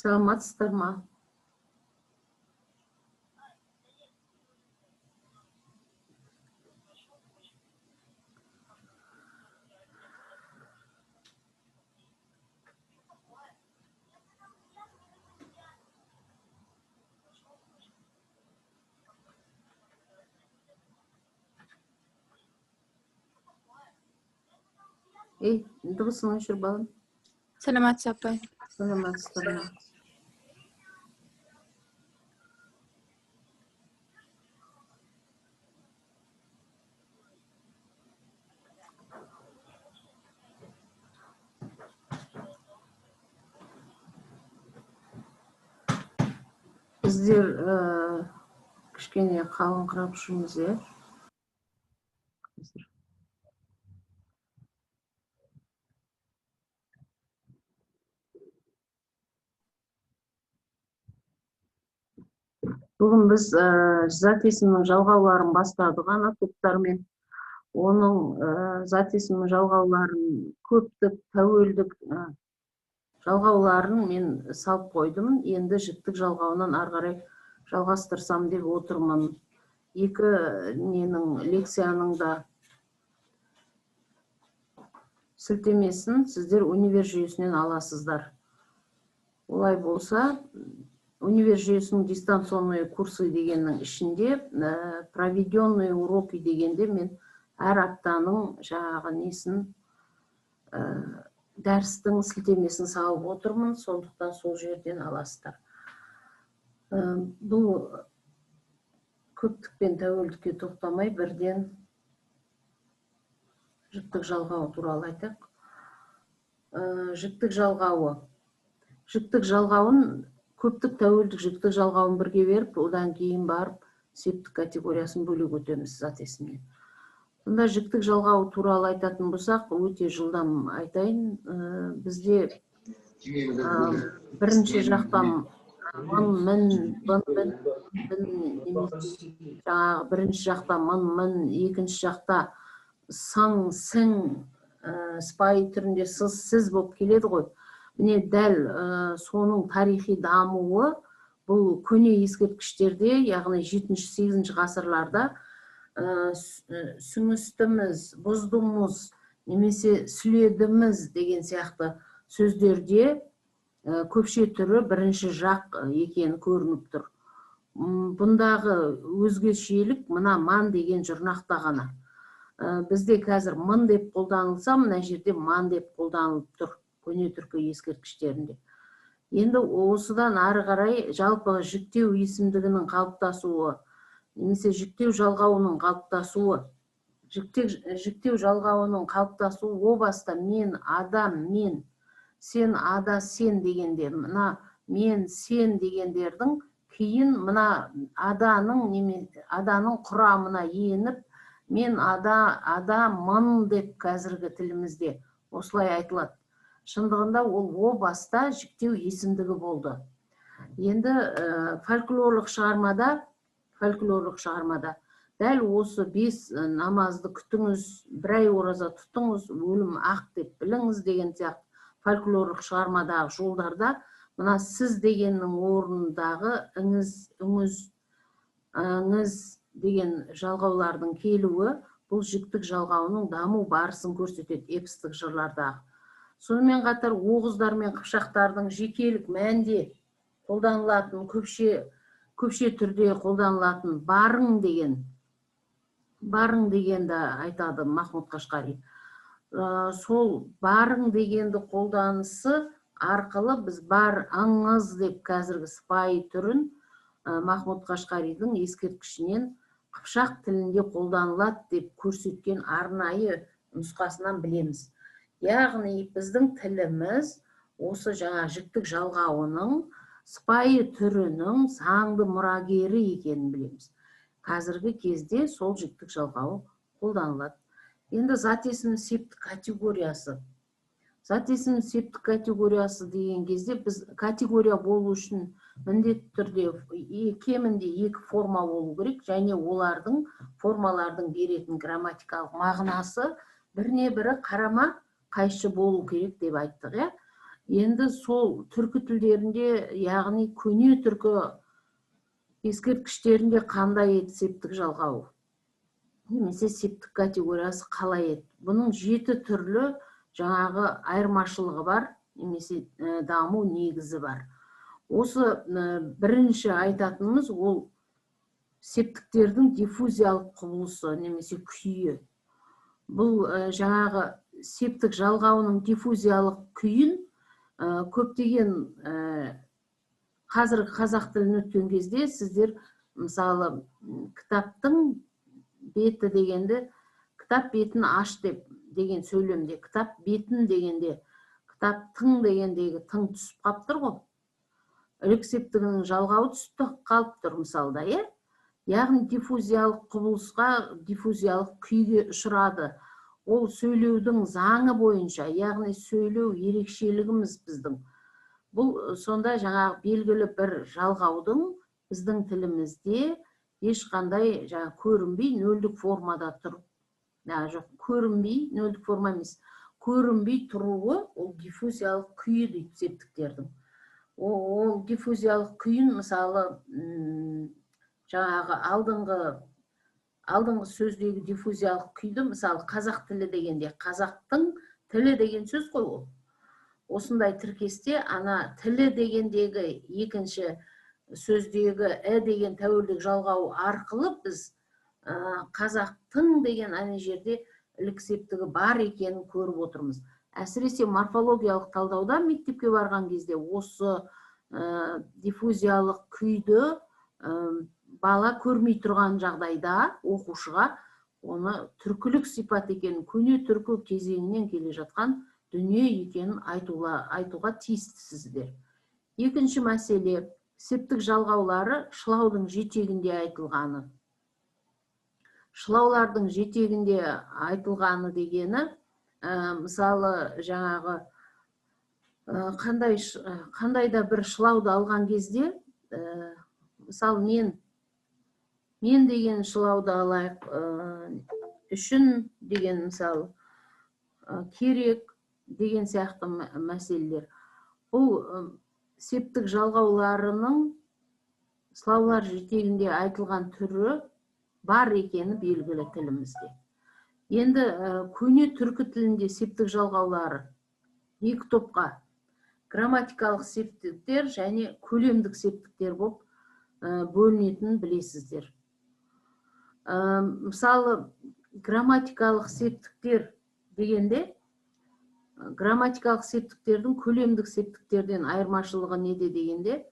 Саламатсыздар ма? Ей, дыбысын өшір, балам. Саламатсыз, апай. Саламатсыздар ма? Біздер кішкене қалыңқырап жүрміз, иә? Қазір. Бүгін біз зат есімнің жалғауларын бастадық ана топтармен. Оның зат есімнің жалғауларын көптік, тәуелдік жалғауларын мен салып қойдым. Енді жіктік жалғауынан ары қарай жалғастырсам деп отырмын. Екі ненің лекцияның да сілтемесін сіздер универ жүйесінен аласыздар. Олай болса, универ жүйесінің дистанционные курсы дегеннің ішінде проведенные уроки дегенде мен әр аптаның жаңағы несін, дәрістің сілтемесін салып отырмын, сондықтан сол жерден аласыздар. Бұл көптік пен тәуелдікке тоқтамай бірден жіктік жалғауы туралы айтайық. Жіктік жалғауы. Жіктік жалғауын көптік тәуелдік жіктік жалғауын бірге беріп, одан кейін барып септік категориясын бөлек өтеміз зат есімнен. Сонда жіктік жалғауы туралы айтатын болсақ, өте жылдам айтайын. Бізде бірінші жақтан мын, мін, бын, бін, бін, немесе жаңағы бірінші жақта мын, мін, екінші жақта сың, сің, сыпайы түрінде сыз, сіз болып келеді ғой. Міне дәл соның тарихи дамуы бұл көне ескерткіштерде, яғни жетінші, сегізінші ғасырларда сүңістіміз, бұздымыз немесе сүледіміз деген сияқты сөздерде көпше түрі бірінші жақ екені көрініп тұр. Бұндағы өзгешелік мына ман деген жұрнақта ғана. Бізде қазір мын деп қолданылса, мына жерде ман деп қолданылып тұр көне түркі ескерткіштерінде. Енді осыдан ары қарай жалпы жіктеу есімдігінің қалыптасуы немесе жіктеу жалғауының қалыптасуы, жіктеу жалғауының қалыптасуы о баста мен, адам, мен, сен, ада, сен дегенде, мына мен, сен дегендердің кейін мына аданың неме, аданың құрамына еніп, мен, ада, ада, мын деп қазіргі тілімізде осылай айтылады. Шындығында ол о баста жіктеу есімдігі болды. Енді фольклорлық шығармада дәл осы 5 намазды күтіңіз, бір ай ораза тұтыңыз, өлім ақ деп біліңіз деген сияқты фольклорлық шығармадағы жолдарда мына сіз дегеннің орнындағы іңіз, үңіз, ыңыз деген жалғаулардың келуі бұл жіктік жалғауының даму барысын көрсетеді эпостық жырлардағы. Сонымен қатар оғыздар мен қыпшақтардың жекелік мәнде қолданылатын, көпше түрде қолданылатын барың деген, барың дегенді айтады Махмұд Қашқари. Сол барың дегенді қолданысы арқылы біз бар аңыз деп қазіргі сыпайы түрін Махмұд Қашқаридің ескерткішінен қыпшақ тілінде қолданылады деп көрсеткен арнайы нұсқасынан білеміз. Яғни біздің тіліміз осы жаңа жіктік жалғауының сыпайы түрінің заңды мұрагері екенін білеміз. Қазіргі кезде сол жіктік жалғауы қолданылады. Енді зат есімнің септік категориясы. Зат есімнің септік категориясы деген кезде біз категория болу үшін міндетті түрде кемінде екі форма болу керек және олардың формалардың беретін грамматикалық мағынасы біріне бірі қарама қайшы болу керек деп айттық, иә? Енді сол түркі тілдерінде, яғни көне түркі ескерткіштерінде қандай еді септік жалғау немесе септік категориясы қалай еді? Бұның 7 түрлі жаңағы айырмашылығы бар немесе даму негізі бар. Осы бірінші айтатынымыз ол септіктердің диффузиялық құбылысы немесе күйі. Бұл жаңағы септік жалғауының диффузиялық күйін көптеген қазіргі қазақ тілін өткен кезде сіздер мысалы кітаптың беті дегенді кітап бетін аш деп деген сөйлемде кітап бетін дегенде кітаптың дегендегі тың түсіп қалып тұр ғой. Ілік септігінің жалғауы түсіп қалып тұр мысалда, иә? Яғни диффузиялық құбылысқа, диффузиялық күйге ұшырады. Ол сөйлеудің заңы бойынша, яғни сөйлеу ерекшелігіміз біздің. Бұл сонда жаңағы белгілі бір жалғаудың біздің тілімізде ешқандай жаңа көрінбей нөлдік формада тұр. Жоқ, көрінбей, нөлдік форма емес, көрінбей тұруы ол диффузиялық күйі дейді септіктердің. Ол диффузиялық күйін мысалы жаңағы алдыңғы сөздегі диффузиялық күйді мысалы қазақ тілі дегенде қазақтың тілі деген сөз қой ол. Осындай тіркесте ана тілі дегендегі екінші сөздегі і деген тәуелдік жалғау арқылы біз қазақтың деген ана жерде ілік септігі бар екенін көріп отырмыз. Әсіресе морфологиялық талдауда мектепке барған кезде осы диффузиялық күйді бала көрмей тұрған жағдайда оқушыға оны түркілік сипат екенін, көне түркі кезеңінен келе жатқан дүние екенін айтуға тиістісіздер. Екінші мәселе, септік жалғаулары шылаудың жетегінде айтылғаны. Шылаулардың жетегінде айтылғаны дегені, мысалы жаңағы қандай да бір шылауды алған кезде, мысалы мен деген шылауды алайық, үшін деген мысалы, керек деген сияқты мәселелер. Бұл септік жалғауларының шылаулар жетегінде айтылған түрі бар екені белгілі тілімізде. Енді көне түркі тілінде септік жалғаулары екі топқа, грамматикалық септіктер және көлемдік септіктер болып бөлінетінін білесіздер. Мысалы, грамматикалық септіктер дегенде, грамматикалық септіктердің көлемдік септіктерден айырмашылығы неде дегенде,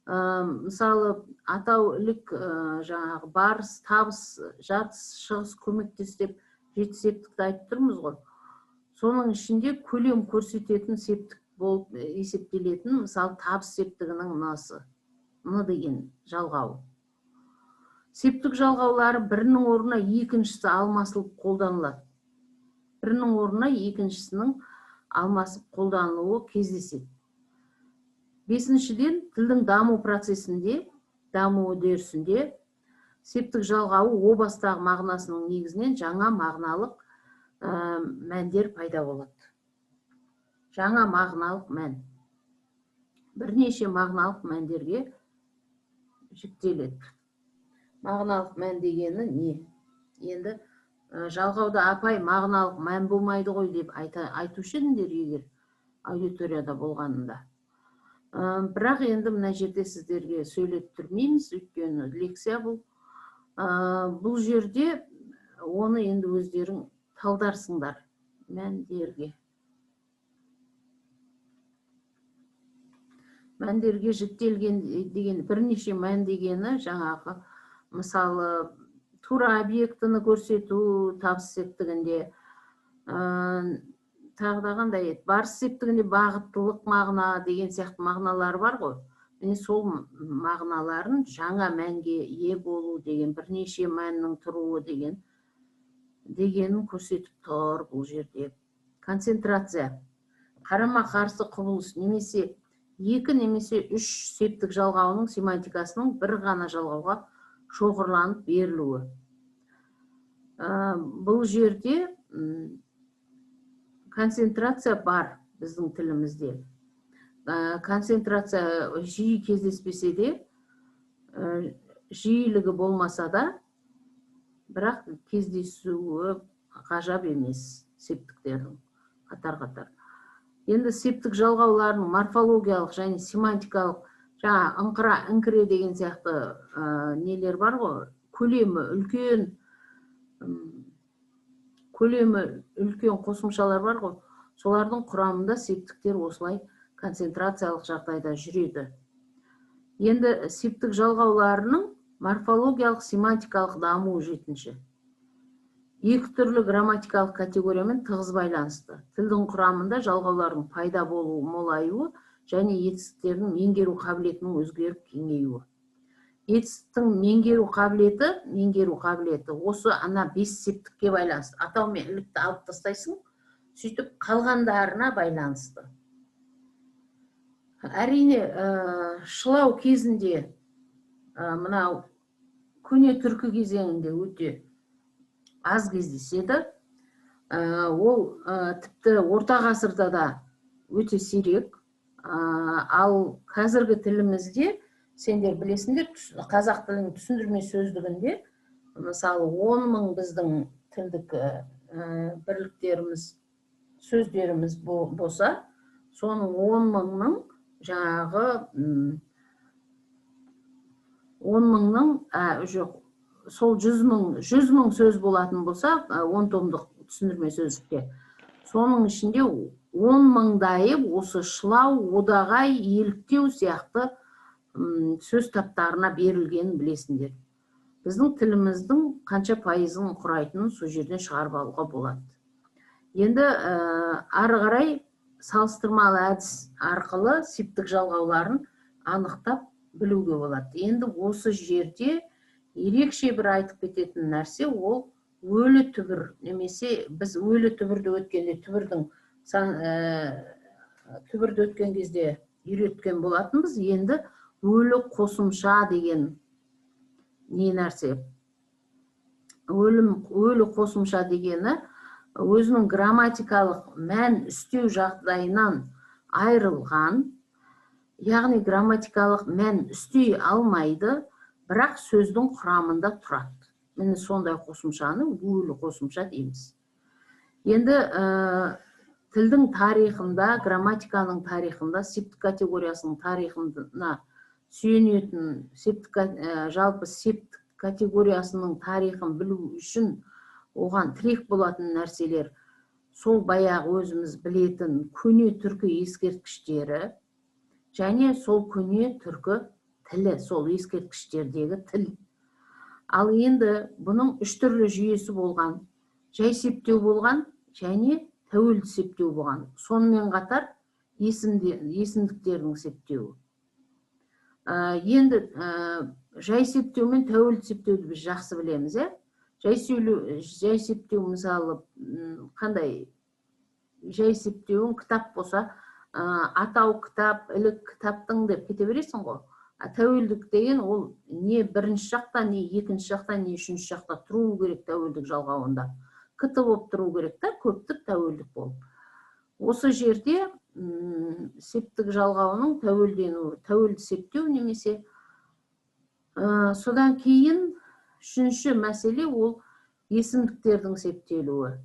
мысалы, атау ілік, жаңағы барыс, табыс, жатыс, шығыс, көмектес деп 7 септікті айтып тұрмыз ғой. Соның ішінде көлем көрсететін септік болып есептелетін, мысалы, табыс септігінің мынасы, мына деген жалғауы. Септік жалғаулары бірінің орнына екіншісі алмасылып қолданылады. Бірінің орнына екіншісінің алмасып қолданылуы кездеседі. Бесіншіден, тілдің даму процесінде, даму үдерісінде септік жалғауы о бастағы мағынасының негізінен жаңа мағыналық мәндер пайда болады. Жаңа мағыналық мән. Бірнеше мағыналық мәндерге жіктеледі. Мағыналық мән дегені не? Енді жалғауда апай мағыналық мән болмайды ғой деп айтушы едіңдер егер аудиторияда болғанында. Бірақ енді мына жерде сіздерге сөйлеттірмейміз, өйткені лекция бұл. Бұл жерде оны енді өздерің талдарсыңдар мәндерге. Мәндерге жіктелген деген бірнеше мән дегені жаңағы мысалы тура объектіні көрсету табыс септігінде, тағы да қандай еді, барыс септігінде бағыттылық мағына деген сияқты мағыналар бар ғой. Міне сол мағыналарын жаңа мәнге ие болу деген, бірнеше мәннің тұруы дегенін көрсетіп тұр бұл жерде. Концентрация, қарама-қарсы құбылыс немесе екі немесе үш септік жалғауының семантикасының бір ғана жалғауға шоғырланып берілуі. Бұл жерде концентрация бар біздің тілімізде. Концентрация жиі кездеспесе де, жиілігі болмаса да, бірақ кездесуі ғажап емес септіктердің қатар-қатар. Енді септік жалғауларының морфологиялық және семантикалық, жаңа ыңқыра, іңкіре деген сияқты нелер бар ғой, көлемі үлкен қосымшалар бар ғой, солардың құрамында септіктер осылай концентрациялық жағдайда жүреді. Енді септік жалғауларының морфологиялық, семантикалық дамуы. Жетінші, екі түрлі грамматикалық категориямен тығыз байланысты. Тілдің құрамында жалғаулардың пайда болуы, молаюы және етістіктердің меңгеру қабілетінің өзгеріп, кеңеюі. Етістіктің меңгеру қабілеті осы ана бес септікке байланысты. Атау мен ілікті алып тастайсың, сөйтіп қалғандарына байланысты. Әрине, шылау кезінде, мынау көне түркі кезеңінде өте аз кездеседі. Ол тіпті орта ғасырда да өте сирек. Ал қазіргі тілімізде, сендер білесіңдер, қазақ тілінің түсіндірме сөздігінде, мысалы, 10 000 біздің тілдік бірліктеріміз, сөздеріміз болса, соның 10 000-ның жаңағы 10 000-ның, жоқ, сол 100 000 сөз болатын болса, 10 томдық түсіндірме сөздікте, соның ішінде 10 мыңдайы осы шылау, одағай, еліктеу сияқты сөз таптарына берілгенін білесіңдер. Біздің тіліміздің қанша пайызын құрайтынын сол жерден шығарып алуға болады. Енді ары қарай салыстырмалы әдіс арқылы септік жалғауларын анықтап білуге болады. Енді осы жерде ерекше бір айтып кететін нәрсе, ол өлі түбір. Немесе біз өлі түбірді өткенде, түбірдің түбірді өткен кезде үйреткен болатынбыз. Енді өлі қосымша деген не нәрсе? Өлі қосымша дегені өзінің грамматикалық мән үстеу жағдайынан айырылған, яғни грамматикалық мән үстей алмайды, бірақ сөздің құрамында тұрады. Міне, сондай қосымшаны өлі қосымша дейміз. Енді тілдің тарихында, грамматиканың тарихында септік категориясының тарихына сүйенетін септік, жалпы септік категориясының тарихын білу үшін оған тірек болатын нәрселер сол баяғы өзіміз білетін көне түркі ескерткіштері және сол көне түркі тілі, сол ескерткіштердегі тіл. Ал енді бұның үш түрлі жүйесі болған: жай септеу болған және тәуелді септеу болған, сонымен қатар есімдіктердің септеуі. Енді жай септеу мен тәуелді септеуді біз жақсы білеміз, иә. Жай сөйлеу, жай септеу, мысалы, қандай жай септеуің? Кітап болса, атау кітап, ілік кітаптың деп кете бересің ғой. А тәуелдік деген ол не бірінші жақта, не екінші жақта, не үшінші жақта тұруы керек. Тәуелдік жалғауында кт болып тұру керек та, көптік тәуелдік болып. Осы жерде септік жалғауының тәуелденуі, тәуелді септеу немесе содан кейін үшінші мәселе, ол есімдіктердің септелуі.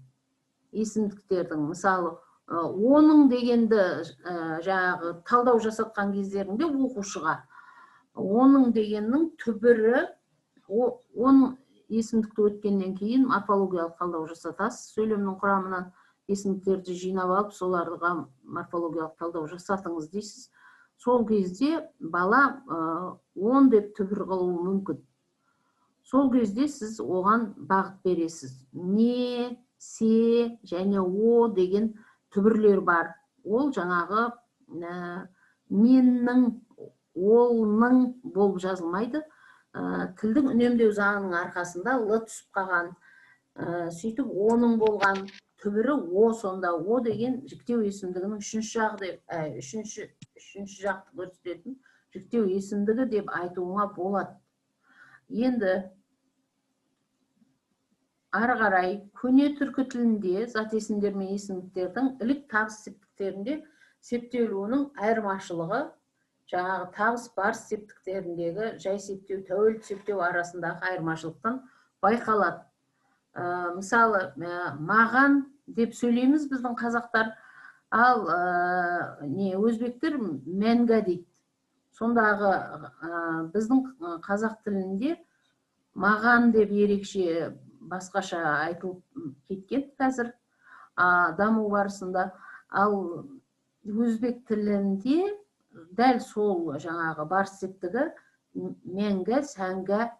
Есімдіктердің, мысалы, оның дегенді жаңағы талдау жасатқан кездерінде оқушыға оның дегеннің түбірі, он есімдікті өткеннен кейін морфологиялық талдау жасатасыз. Сөйлемнің құрамынан есімдіктерді жинап алып, соларға морфологиялық талдау жасатыңыз дейсіз. Сол кезде бала он деп түбір қылуы мүмкін. Сол кезде сіз оған бағыт бересіз: не, се және о деген түбірлер бар. Ол жаңағы меннің, олның болып жазылмайды. Тілдің үнемдеу заңының арқасында л түсіп қалған, сөйтіп оның болған түбірі о. Сонда о деген жіктеу есімдігінің үшінші жағы деп, үшінші жақты көрсететін жіктеу есімдігі деп айтуыңа болады. Енді ары қарай көне түркі тілінде зат есімдер мен есімдіктердің ілік табыс септіктерінде септелуінің айырмашылығы жаңағы табыс барыс септіктеріндегі жай септеу, тәуелді септеу арасындағы айырмашылықтан байқалады. Мысалы, маған деп сөйлейміз біздің қазақтар, ал не өзбектер мәнга дейді. Сондағы біздің қазақ тілінде маған деп ерекше басқаша айтылып кеткен қазір даму барысында. Ал өзбек тілінде дәл сол жаңағы барыс септігі мәнга, сәнга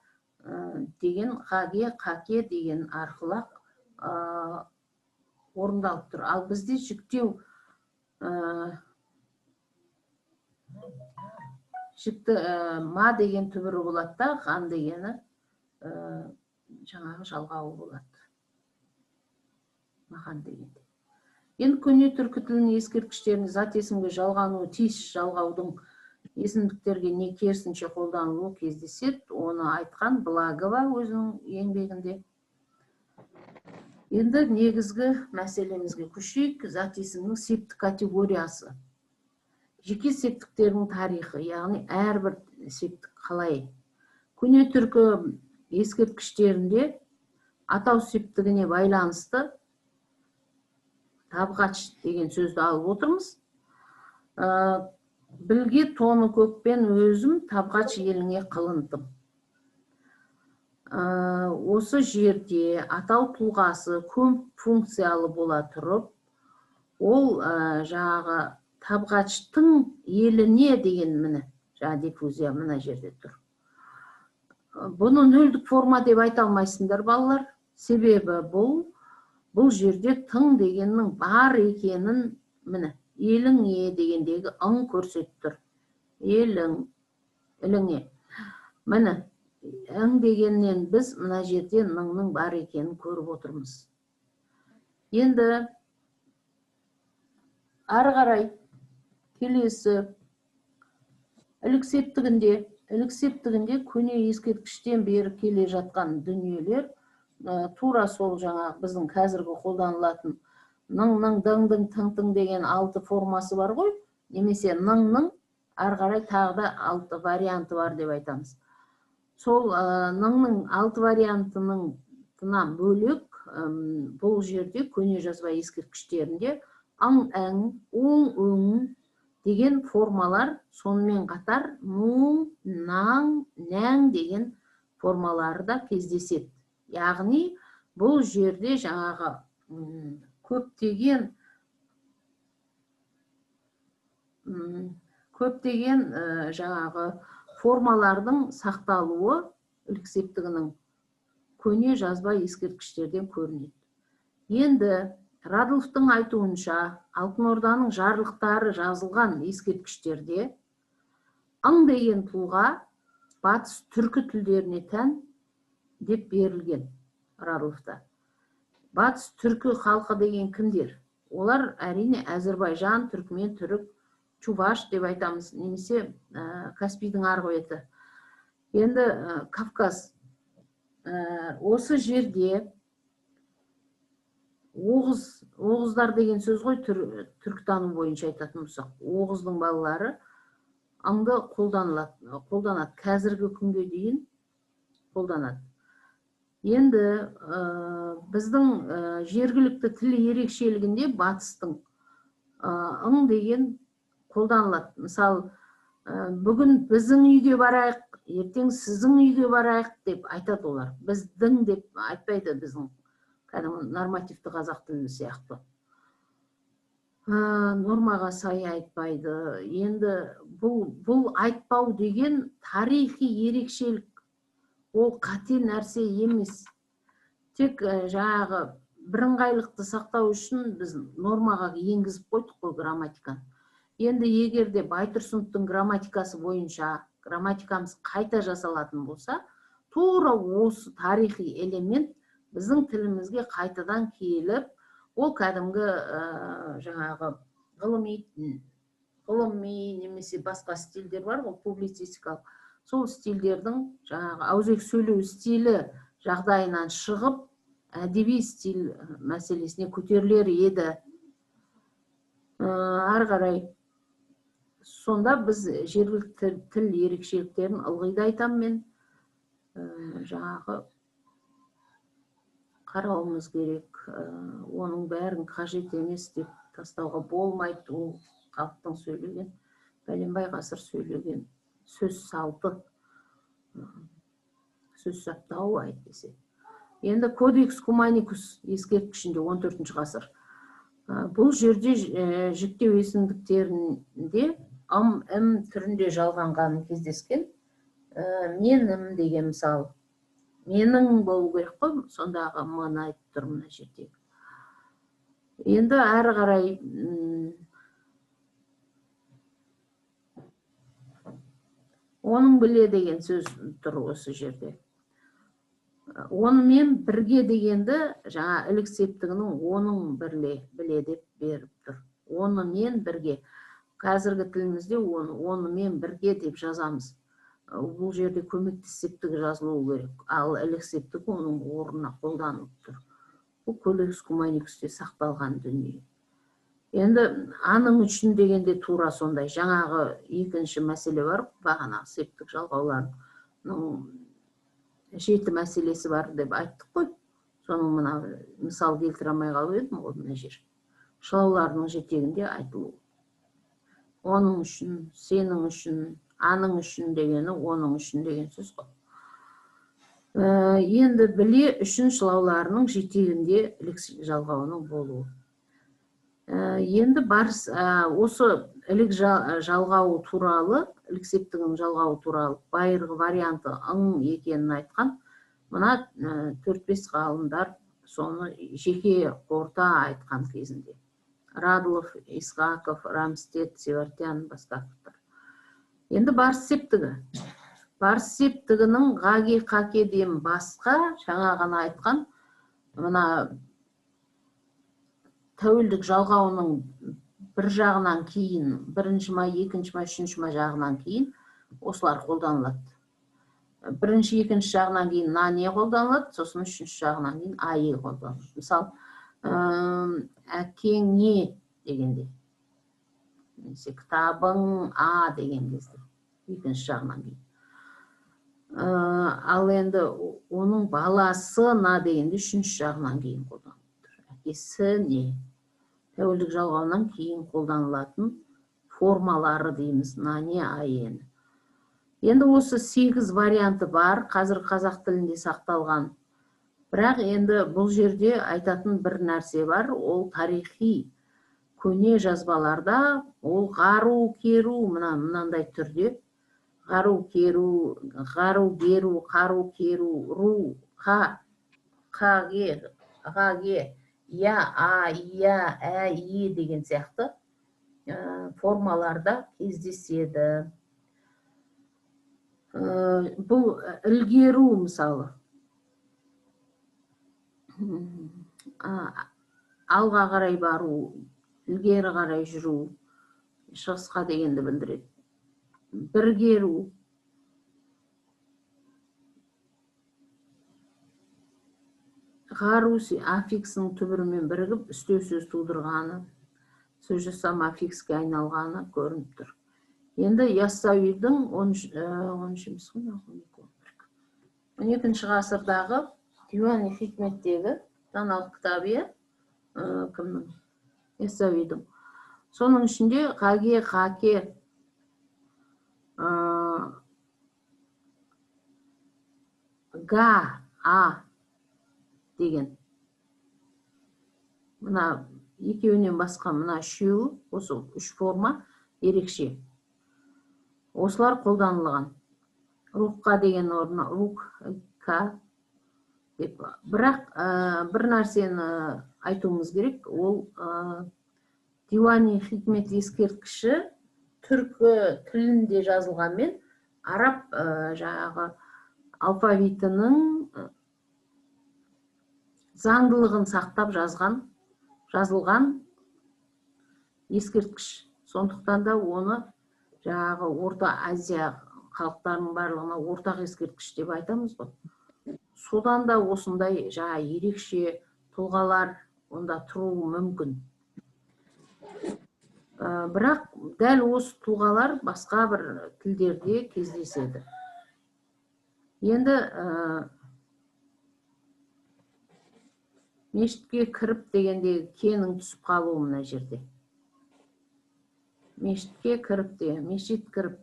деген қаге, қаке деген арқылы орындалып тұр. Ал бізде жіктеу жікті ма деген түбірі болады да, ған дегені жаңағы жалғауы болады. Маған дегенде. Енді көне түркі тілінің ескерткіштеріне зат есімге жалғануы тиіс жалғаудың есімдіктерге не керісінше қолданылуы кездеседі. Оны айтқан Благова өзінің еңбегінде. Енді негізгі мәселемізге көшейік. Зат есімнің септік категориясы. Жеке септіктердің тарихы, яғни әрбір септік қалай. Көне түркі ескерткіштерінде атау септігіне байланысты табғач деген сөзді алып отырмыз. Білге тоны көкпен өзім табғач еліңе қылынтым. Осы жерде атау тұлғасы көп функциялы бола тұрып, ол жаңағы табғачтың еліне деген міне, жаңа диффузия мына жерде тұр. Бұны нөлдік форма деп айта алмайсыңдар, балалар. Себебі бұл жерде тың дегеннің бар екенін міне еліңе дегендегі ың көрсетіп тұр. Елің, іліңе. Міне ың дегеннен біз мына жерде ныңның бар екенін көріп отырмыз. Енді ары қарай келесі ілік септігінде көне ескерткіштен бері келе жатқан дүниелер тура сол жаңағы біздің қазіргі қолданылатын ның, ның, дың, дың, тың, тың деген 6 формасы бар ғой, немесе ның, ның ары қарай тағы да 6 варианты бар деп айтамыз. Сол ныңның 6 вариантының бөлек бұл жерде көне жазба ескерткіштерінде аң, әң, уң, өң деген формалар, сонымен қатар нуң, наң, нәң деген формалары да кездеседі. Яғни бұл жерде жаңағы көптеген жаңағы формалардың сақталуы ілік септігінің көне жазба ескерткіштерден көрінеді. Енді Радловтың айтуынша, Алтын Орданың жарлықтары жазылған ескерткіштерде ың деген тұлға батыс түркі тілдеріне тән деп берілген Радловта. Батыс түркі халқы деген кімдер? Олар әрине әзірбайжан, түркмен, түрік, чуваш деп айтамыз, немесе Каспийдің арғы беті. Енді Кавказ. Осы жерде оғыздар деген сөз ғой, түркітану бойынша айтатын болсақ, оғыздың балалары аңды қолданады, қазіргі күнге дейін қолданады. Енді біздің жергілікті тіл ерекшелігінде батыстың ың деген қолданылады. Мысалы, бүгін біздің үйге барайық, ертең сіздің үйге барайық деп айтады олар. Біздің деп айтпайды, біздің кәдімгі нормативті қазақ тілі сияқты. Нормаға сай айтпайды. Енді бұл айтпау деген тарихи ерекшелік. Ол қате нәрсе емес. Тек жаңағы бірыңғайлықты сақтау үшін біз нормаға енгізіп қойдық қой грамматиканы. Енді егер де Байтұрсыновтың грамматикасы бойынша грамматикамыз қайта жасалатын болса, тура осы тарихи элемент біздің тілімізге қайтадан келіп, ол кәдімгі жаңағы ғылыми немесе басқа стильдер бар ғой, публицистикалық. Сол стильдердің жаңағы ауызекі сөйлеу стилі жағдайынан шығып, әдеби стиль мәселесіне көтерілер еді. Ары қарай Сонда біз жергілікті тіл ерекшеліктерін ылғи да айтамын мен, жаңағы қарауымыз керек. Оның бәрін қажет емес деп тастауға болмайды. Ол халықтың сөйлеген, бәленбай ғасыр сөйлеген сөз салты, сөз саптауы әйтпесе. Енді Кодекс Куманикус ескерткішінде 14 ғасыр. Бұл жерде жіктеу есімдіктерінде ым, ім түрінде жалғанғаны кездескен. Менім деген мысал, менің болу керек қой, сондағы мына айтып тұр мына жерде. Енді әрі қарай оның біле деген сөз тұр осы жерде. Онымен бірге дегенді жаңа ілік септігінің оның бірле, біле деп беріп тұр. Онымен бірге. Қазіргі тілімізде онымен бірге деп жазамыз. Бұл жерде көмектес септігі жазылуы керек, ал ілік септігі оның орнына қолданылып тұр. Бұл Кодекс Куманикусте сақталған дүние. Енді аның үшін дегенде тура сондай. Жаңағы екінші мәселе бар, бағанағы септік жалғауларының 7 мәселесі бар деп айттық қой. Соның мына мысал келтіре алмай қалып едім ғой, мына жер. Шылауларының жетегінде айтылуы. Оның үшін, сенің үшін, аның үшін дегені оның үшін деген сөз ғой. Енді біле үшін шылауларының жетегінде ілік жалғауының болуы. Енді барыс, осы ілік жалғауы туралы, ілік септігінің жалғауы туралы байырғы варианты ың екенін айтқан мына 4-5 ғалымдар соны жеке қорыта айтқан кезінде. Радлов, Исқақов, Рамстед, Севартян, Басқаковтар. Енді барыс септігі. Барыс септігінің ғаге қакеден басқа жаңа ғана айтқан мына тәуелдік жалғауының бір жағынан кейін, бірінші ма, екінші ма, үшінші ма жағынан кейін осылар қолданылады. Бірінші, екінші жағынан кейін на не қолданылады, сосын үшінші жағынан кейін а е қолданылады. Мысал, әкеңе дегенде, немесе кітабың а деген кезде, екінші жағынан кейін. Ал енді оның баласы на дегенде үшінші жағынан кейін қолданылады. Әкесі не? Тәуелдік жалғауынан кейін қолданылатын формалары дейміз, на не, а ені. Енді осы 8 варианты бар, қазір қазақ тілінде сақталған. Бірақ енді бұл жерде айтатын бір нәрсе бар, ол тарихи көне жазбаларда ол ғару, керу, мынандай түрде ғару, керу, ғару, беру, қару, керу, ру, қа, қаге, ғаге, я, а, я, ә, е деген сияқты формаларда кездеседі. Бұл ілгеру мысалы. Алға қарай бару, ілгері қарай жүру, шығысқа дегенді білдіреді. Біргеру. Ғару аффиксінің түбірімен бірігіп, үстеу сөз тудырғаны, сөз жасам аффикске айналғаны көрініп тұр. Енді Яссауидің он екінші ғасырдағы Диуани Хикметтегі даналық кітабы, кімнің? Яссауидің. Соның ішінде ғаге, қаке, га, а деген. Мына екеуінен басқа мына үшеуі, осы үш форма ерекше. Осылар қолданылған. Рухқа деген орнына рукка деп. Бірақ бір нәрсені айтуымыз керек, ол Диуани Хикмет ескерткіші түркі тілінде жазылғанмен араб жаңағы алфавитінің заңдылығын сақтап жазылған ескерткіш. Сондықтан да оны жаңағы Орта Азия халықтарының барлығына ортақ ескерткіш деп айтамыз ғой. Содан да осындай жаңа ерекше тұлғалар онда тұруы мүмкін. Бірақ дәл осы тұлғалар басқа бір тілдерде кездеседі. Енді мешітке кіріп дегенде кенің түсіп қалуы мына жерде. Мешітке кіріп деген, мешіт кіріп.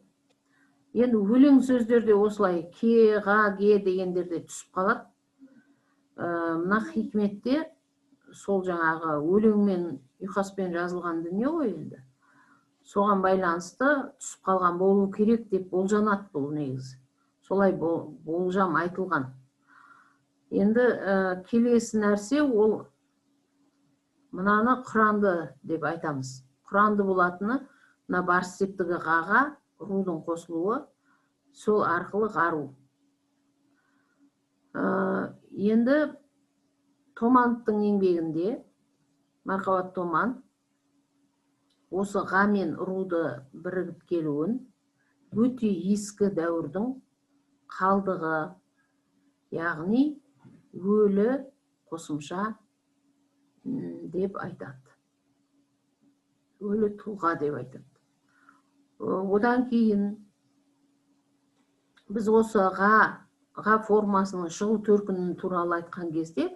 Енді өлең сөздерде осылай ке, ға, ге дегендерде түсіп қалады. Мына хикметте сол жаңағы өлеңмен, ұйқаспен жазылған дүние ғой енді. Соған байланысты түсіп қалған болу керек деп болжанады бұл негізі. Солай болжам айтылған. Енді келесі нәрсе ол мынаны құранды деп айтамыз. Құранды болатыны мына барыс септігі ғаға, рудың қосылуы, сол арқылы ғару. Енді Томановтың еңбегінде, Марқабат Томан, осы ға мен руды бірігіп келуін өте ескі дәуірдің қалдығы, яғни өлі қосымша деп айтады. Өлі тұлға деп айтады. Одан кейін біз осы ға формасының шығу төркіні туралы айтқан кезде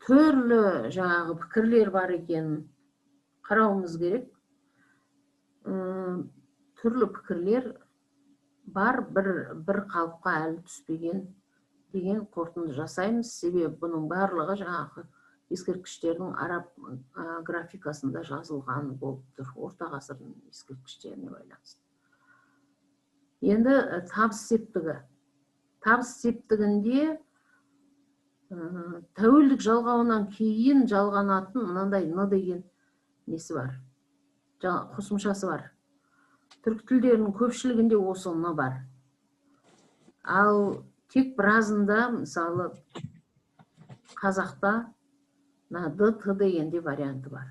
түрлі жаңағы пікірлер бар екенін қарауымыз керек. Түрлі пікірлер бар, бір қалыпқа әлі түспеген деген қорытынды жасаймыз. Себебі бұның барлығы жаңағы ескерткіштердің араб графикасында жазылған болып тұр, орта ғасырдың ескерткіштеріне байланысты. Енді табыс септігі. Табыс септігінде тәуелдік жалғауынан кейін жалғанатын мынандай н деген несі бар, қосымшасы бар. Түркі тілдерінің көпшілігінде осы н бар. Ал тек біразында, мысалы, қазақта мына д, т дегенде варианты бар.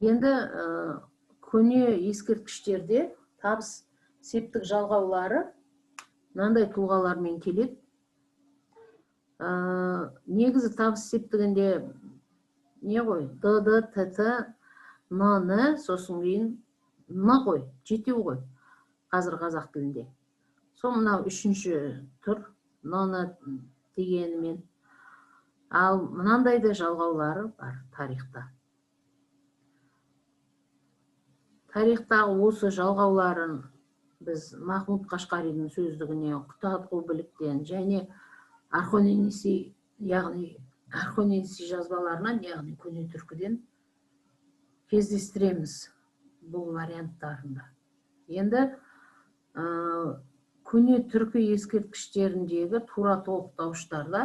Енді көне ескерткіштерде табыс септік жалғаулары мынандай тұлғалармен келеді. Негізі табыс септігінде не ғой? Д, Д, Т, Т, Н, Н, сосын кейін Н ғой, жетеу ғой қазір қазақ тілінде. Сол мынау үшінші түр, Н, Н дегенімен. Ал мынандай да жалғаулары бар тарихта. Тарихтағы осы жалғауларын біз Махмұд Қашқаридің сөздігінен, Құтадғу біліктен және Орхон-Енисей, яғни Орхон-Енисей жазбаларынан, яғни көне түркіден кездестіреміз бұл варианттарында. Енді көне түркі ескерткіштеріндегі тура толықтауыштарда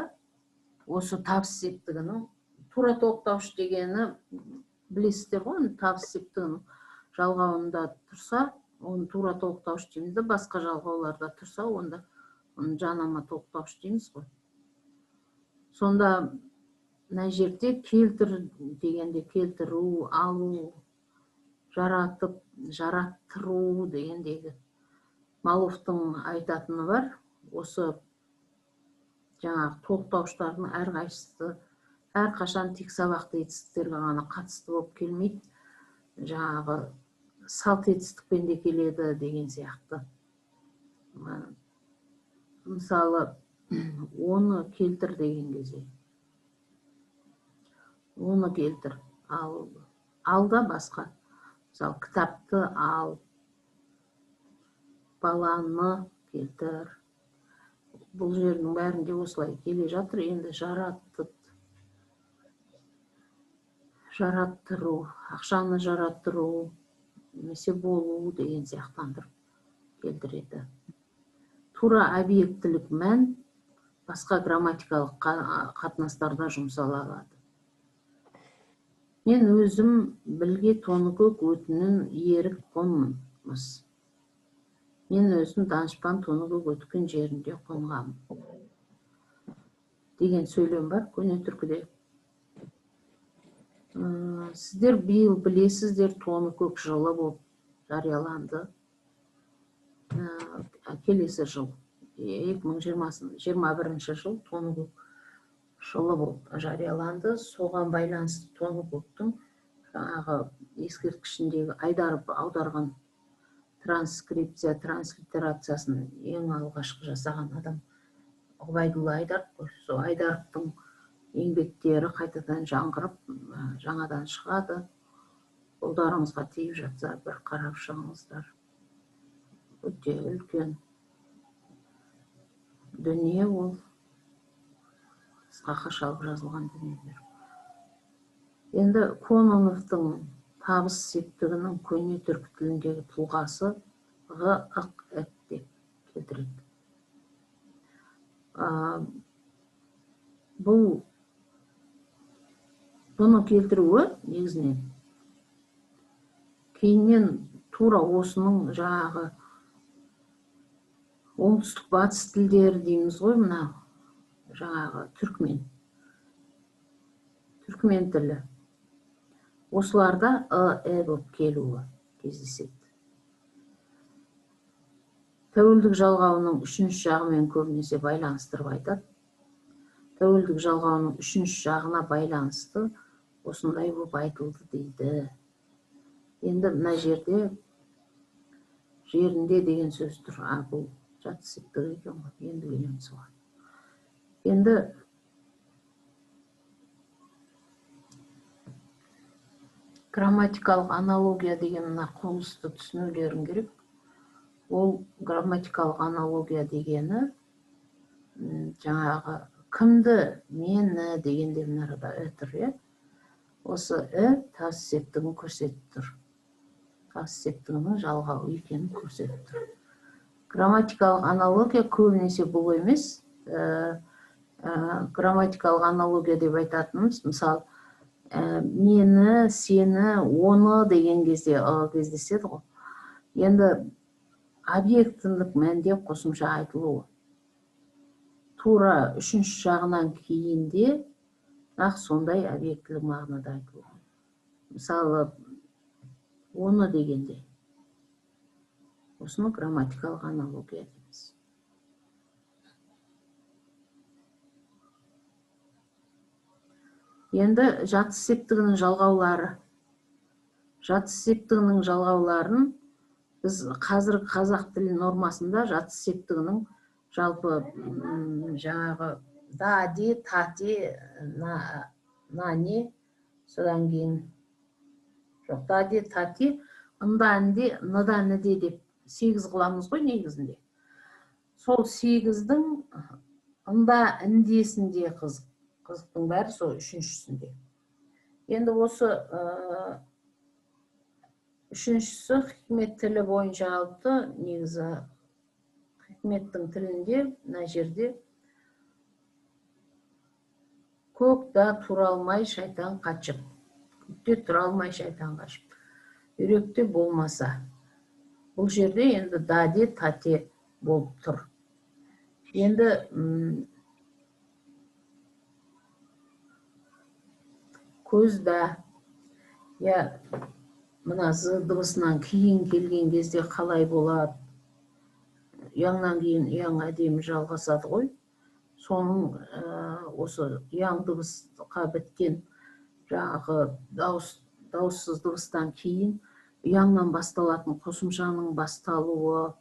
осы табыс септігінің, тура толықтауыш дегені білесіздер ғой, табыс септігінің жалғауында тұрса, оны тура толықтауыш дейміз де, басқа жалғауларда тұрса, онда оны жанама толықтауыш дейміз ғой. Сонда мына жерде келтір дегенде келтіру, алу, жаратып, жараттыру дегендегі Маловтың айтатыны бар. Осы жаңағы толықтауыштардың әрқайсысы әрқашан тек сабақты етістіктерге ғана қатысты болып келмейді, жаңағы салт етістікпен де келеді деген сияқты. Мысалы, оны келтір деген кезде оны келтір, ал, ал да басқа. Мысалы, кітапты ал, баланы келтір. Бұл жердің бәрінде осылай келе жатыр. Енді жараттыру, ақшаны жараттыру, немесе болу деген сияқтандырып келтіреді. Тура объектілік мән басқа грамматикалық қатынастарда жұмсала алады. Мен өзім білге Тоныкөк өтінін ерік қонмыз. Мен өзім данышпан Тоныкөк өткен жерінде қонғам деген сөйлем бар көне түркіде. Сіздер биыл білесіздер, Тоныкөк жылы болып жарияланды. Келесі жыл, 2021 жыл Тоныкөк жылы болып жарияланды. Соған байланысты Тоныкөктің жаңағы ескерткішіндегі Айдаров аударған транскрипция, транслитерациясын ең алғашқы жасаған адам Ғұбайдулла Айдаров қой. Сол Айдаровтың еңбектері қайтадан жаңғырып, жаңадан шығады. Қолдарыңызға тиіп жатса, бір қарап шығыңыздар. Өте үлкен дүние ол. Қысқа қашалып жазылған дүниелер. Енді Кононовтың табыс септігінің көне түркі тіліндегі тұлғасы ғ, ық, эк деп келтіреді. Бұны келтіруі негізінен кейіннен тура осының жаңағы оңтүстік батыс тілдері дейміз ғой, мына жаңағы түркмен тілі. Осыларда ы, э болып келуі кездеседі. Тәуелдік жалғауының үшінші жағымен көбінесе байланыстырып айтады. Тәуелдік жалғауының үшінші жағына байланысты осындай болып айтылды дейді. Енді мына жерде жерінде деген сөз тұр. Бұл жатыс септігі екен ғой. Енді келеміз оған. Енді грамматикалық аналогия деген мына құбылысты түсінулерің керек. Ол грамматикалық аналогия дегені жаңағы кімді, мені дегенде мына арада і тұр, иә? Осы і тас септігін көрсетіп тұр. Тас септігінің жалғауы екенін көрсетіп тұр. Грамматикалық аналогия көбінесе бұл емес. Грамматикалық аналогия деп айтатынымыз, мысалы, мені, сені, оны деген кезде кездеседі ғой. Енді объектілік мәнде қосымша айтылуы. Тура үшінші жағынан кейін де нақ сондай объектілік мағынада айтылуы. Мысалы, оны дегенде осыны грамматикалық аналогия дейміз. Енді жатыс септігінің жалғаулары. Жатыс септігінің жалғауларын біз қазіргі қазақ тілі нормасында жатыс септігінің жалпы жаңағы да, де, та, те, на, не, содан кейін жоқ, да, де, та, те, ында, інде, ныда, ніде деп 8 қыламыз ғой негізінде. Сол 8-дің ында, індесінде қызық. Қызықтың бәрі сол үшіншісінде. Енді осы үшіншісі хикмет тілі бойынша алыпты. Негізі хикметтің тілінде мына жерде көк да тұра алмай шайтан қашып, көкте тұра алмай шайтан қашып, үйректе болмаса. Бұл жерде енді даде тате болып тұр. Енді көзда, я мына з дыбысынан кейін келген кезде қалай болады? Ұяңнан кейін ұяң әдемі жалғасады ғой. Соның осы ұяң дыбысқа біткен жаңағы дауыссыз дыбыстан кейін ұяңнан басталатын қосымшаның басталуы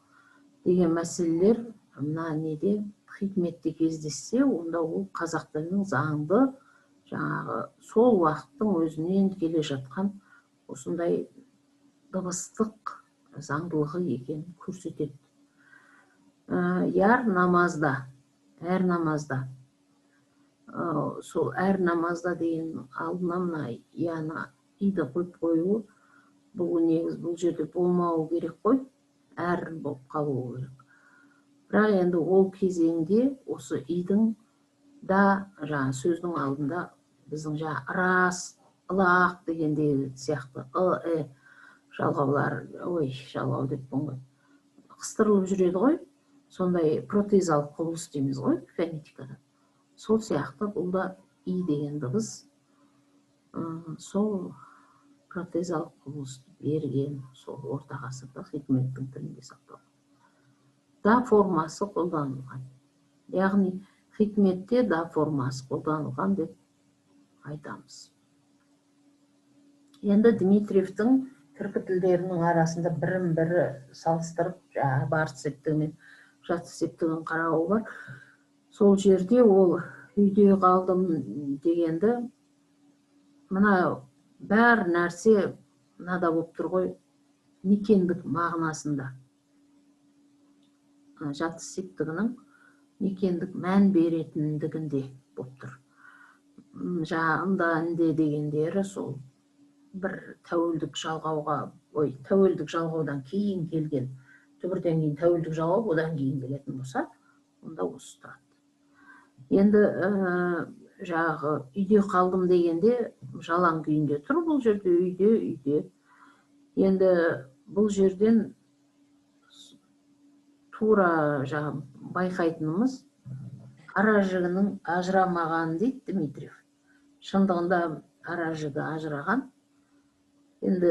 деген мәселелер мына неде хикметте кездессе, онда ол қазақ тілінің заңды жаңағы сол уақыттың өзінен келе жатқан осындай дыбыстық заңдылығы екенін көрсетеді. Яр намазда, әр намазда. Сол әр намазда деген алдына мына яны иді қойып қоюы, бұл негіз бұл жерде болмауы керек қой, әр болып қалуы керек. Бірақ енді ол кезеңде осы идің да жаңа сөздің алдында біздің жаңа рас, ылақ дегендей сияқты ы, э жалғаулар, ой, жалғау деппін ғой, қыстырылып жүреді ғой. Сондай протезалық құбылыс дейміз ғой фонетикада. Сол сияқты бұл да и деген дыбыс сол протезалық құбылысты берген сол орта ғасырда хикметтің тілінде сақталған. Да формасы қолданылған. Яғни Хикметте да формасы қолданылған деп айтамыз. Енді Дмитриевтің түркі тілдерінің арасында бірін бірі салыстырып, жаңағы барыс септігі мен жатыс септігін қарауы бар. Сол жерде ол үйде қалдым дегенді, мына бәр нәрсе мынада болып тұр ғой, мекендік мағынасында. Жатыс септігінің мекендік мән беретіндігінде болып тұр. Жаңағы ында, інде дегендері сол бір тәуелдік жалғауға, ой, тәуелдік жалғаудан кейін келген, түбірден кейін тәуелдік жалғау одан кейін келетін болса, онда осы тұрады. Енді жаңағы үйде қалдым дегенде жалаң күйінде тұр бұл жерде үйде, үйде. Енді бұл жерден тура жаңағы байқайтынымыз, ара жігінің ажырамағанын дейді Дмитриев. Шындығында ара жігі ажыраған. Енді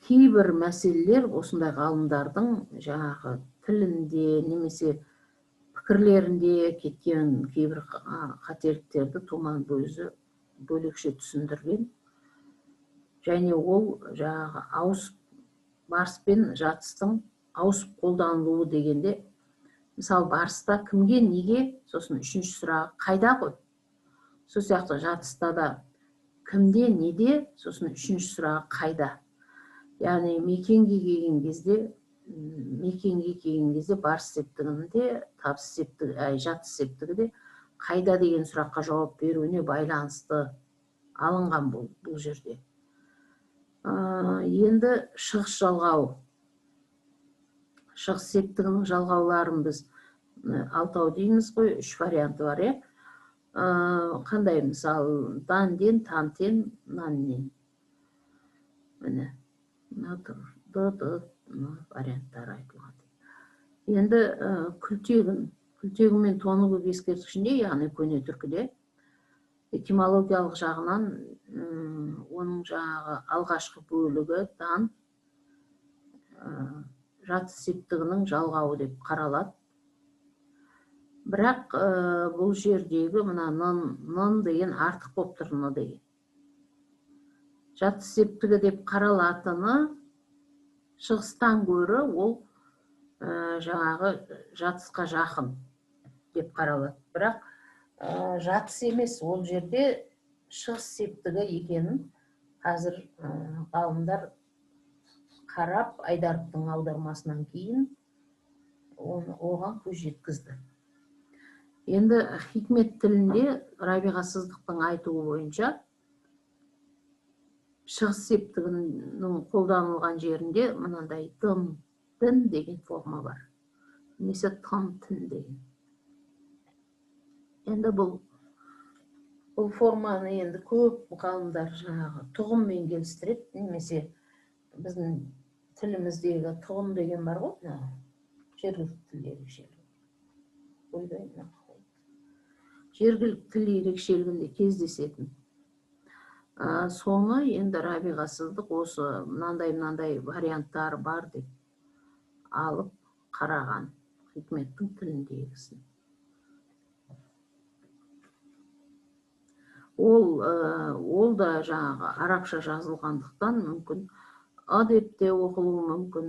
кейбір мәселелер осындай ғалымдардың жаңағы тілінде немесе пікірлерінде кеткен кейбір қателіктерді Туман өзі бөлекше түсіндірген. Және ол жаңағы ауысып, барыс пен жатыстың ауысып қолданылуы дегенде, мысалы, барыста кімге, неге, сосын үшінші сұрағы қайда ғой. Сол сияқты жатыста да кімде, неде, сосын үшінші сұрағы қайда. Яғни мекенге келген кезде барыс септігінде табыс септігі, жатыс септігі де қайда деген сұраққа жауап беруіне байланысты алынған бұл жерде. Енді шығыс жалғауы. Шығыс септігінің жалғауларын біз алтау дейміз ғой, үш варианты бар, иә. Қандай, мысалы, дан, ден, тан, тен, нан, нен. Міне, мына тұр, д, д, н варианттары айтылған. Енді Күлтегін мен Тоныкөк ескерткішінде, яғни көне түркіде этимологиялық жағынан оның жаңағы алғашқы бөлігі дан жатыс септігінің жалғауы деп қаралады. Бірақ бұл жердегі мына нын, нын деген артық болып тұр, ны деген. Жатыс септігі деп қаралатыны шығыстан гөрі ол жаңағы жатысқа жақын деп қаралады. Бірақ жатыс емес, ол жерде шығыс септігі екенін қазір ғалымдар қарап, Айдаровтың аудармасынан кейін оған көз жеткізді. Енді хикмет тілінде Рабиға Сыздықтың айтуы бойынша шығыс септігінің қолданылған жерінде мынандай дым, дін деген форма бар. Немесе тым, тін деген. Енді бұл форманы енді көп ғалымдар жаңағы тұғыммен келістіреді, немесе біздің тіліміздегі тұғым деген бар ғой, мына жергілікті тіл ерекшелігі. Ойбай, мына қалай? Жергілікті тіл ерекшелігінде кездесетін. Соны енді Рабиға Сыздық осы мынандай мынандай варианттар бар деп алып қараған хикметтің тіліндегісін. Ол да жаңағы арабша жазылғандықтан мүмкін ы деп те оқылуы мүмкін,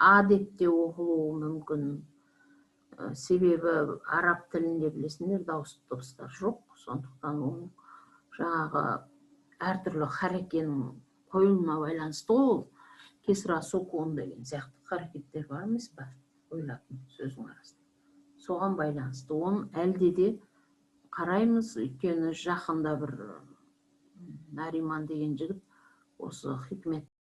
а деп те оқылуы мүмкін. Себебі араб тілінде білесіңдер дауысты дыбыстар жоқ, сондықтан оның жаңағы әртүрлі харекенің қойылуына байланысты ол кесра, сукун деген сияқты харекеттер бар емес па қойылатын сөздің арасында. Соған байланысты оны әлде де қараймыз, өйткені жақында бір Нариман деген жігіт осы хикмет